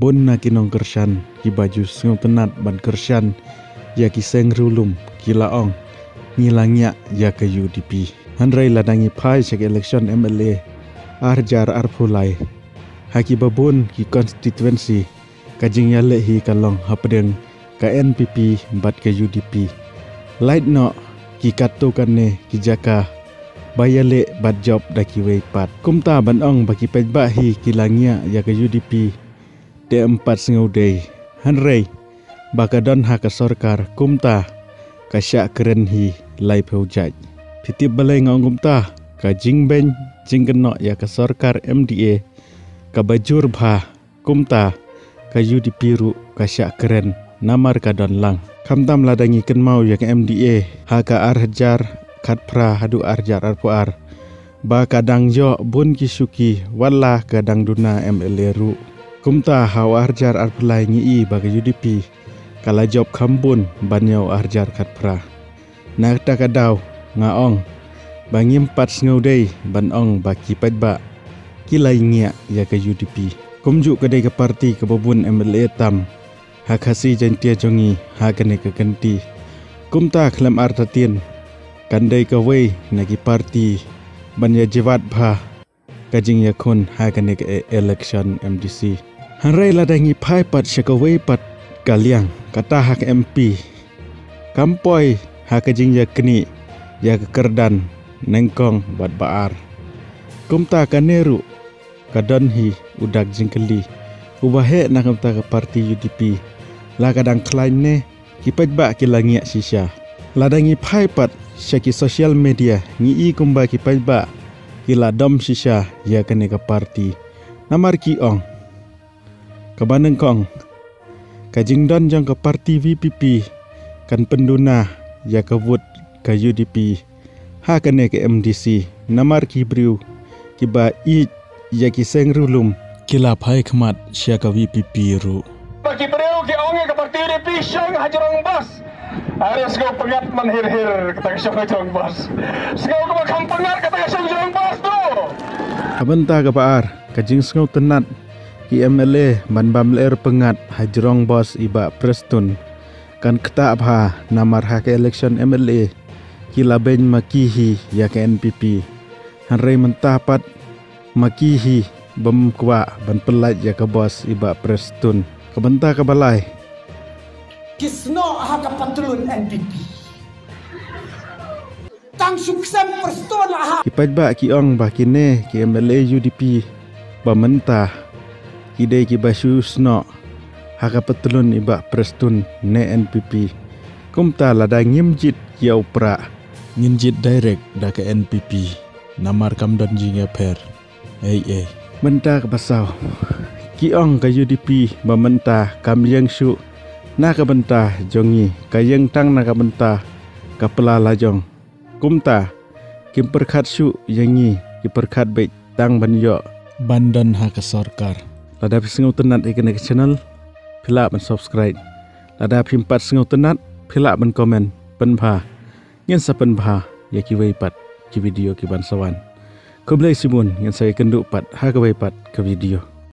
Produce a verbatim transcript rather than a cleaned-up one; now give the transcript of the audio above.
Bun na ki nongkyrshan kiba ju sngewtynnat ban kyrshan ïa ki seng riewlum ki la ong, ngi la ngiah ïa ka U D P. Hynrei lada ngi phai sha ka election M L A ar hajar arphew lai, ha kiba bun ki constituency ka jingïaleh hi ka long hapdeng ka N P P bad ka U D P. Lait noh ki katto katne ki jaka ba ïaleh bad jop da kiwei pat. Kumta ban ong ba ki paidbah hi ki la ngiah ïa ka U D P te em pat sngew dei. Hynrei ba ka don ha ka sorkar kumta ka shah kren hi laiphew jait. Phi tip balei nga ong kumta? Ka jingbeiñ jingkynnoh ïa ka sorkar M D A kaba jur bha. Kumta ka U D P ruh ka shah kren namar ka don lang. Khamtam lada ngi kynmaw ïa ka M D A ha ka ar hajar khatphra haduh ar hajar arphew ar, ba ka dang ïoh bun ki shuki, wat la ka dang duna M L A ruh. Kumta ha u ar hajar arphew lai ngi i ba ka U D P ka la jop kham bun ban ïa u ar hajar khatphra. Na kata ka daw nga ong ba ngim pat sngew dei ban ong ba ki paidbah ki la ngiah ïa ka U D P. Kumjuh ka dei ka parti kaba bun M L A tam ha Khasi Jaiñtia jong ngi ha kane ka kynti. Kumta khlem artatien kan dei kawei na ki parti ban ïa jwat bha ka jingïakhun ha kane ka e-, election M D C. Hynrei lada ngi phai pat sha kawei pat ka liang, kata ha ka M P, kam poi ha ka jingïaknieh ïa ka kyrdan nyngkong bad ba ar. Kumta kane ruh ka don hi u dak jingkylli uba heh na kumta ka parti U D P, la ka dang khlaiñ ne ki paidbah ki la ngiah shisha. Lada ngi phai pat sha ki social media ngi i kumba ki paidbah ki la dom shisha ïa kane ka parti. Namar ki ong, kaba nyngkong, ka jingdon jong ka parti V P P kan pynduna ïa ka vote ka U D P ha kane ka M D C. Namar ki briew kiba ïeit ïa ki seng riewlum ki la phai khmat sha ka V P P ruh. Ba ki briew ki ong ïa ka parti U D P shong ha jrong bos. Are sngew pyngngad man hir hir kata ka shong ha jrong bos. Sngew kaba kham pyngngad kata ka shong jrong bos tu. Ha bynta kaba ar, ka jingsngewtynnat ki M L A ban bam lyer pyngngad ha jrong bos i Bah Prestone kan ktah bha namar ha ka election M L A ki la beiñ ma ki hi ïa ka N P P. Hynrei mynta pat ma ki hi bym kwah ban pyllait ïa ka bos i Bah Prestone. Ka bynta kaba lai, ki snoh ha ka patlun N P P. Tang shu ksem Prestone la ha. Ki paidbah ki ong ba kine ki M L A U D P ba mynta ki dei kiba shu snoh ha ka patlun i Bah Prestone ne N P P. Kumta lada ngim jied ïa u Prah, ngin jied direct da ka N P P. Namar kam don jingïapher. Ei, ei. Bynta kaba saw, ki ong ka U D P ba mynta kam ïeng shuh na ka bynta jong ngi, ka ïeng tang na ka bynta ka pla la jong. Kumta kim pyrkhat shuh ïa ngi, ki pyrkhat beit tang ban ïoh ban don ha ka sorkar. Lada phi sngewtynnat ïa kane ka channel, phi lah ban subscribe. Lada phim pat sngewtynnat, phi lah ban comment pynbha. Ngin sa pynbha ïa kiwei pat ki video ki ban sa wan. Khublei shibun, ngin sa ïakynduh pat ha kawei pat ka video.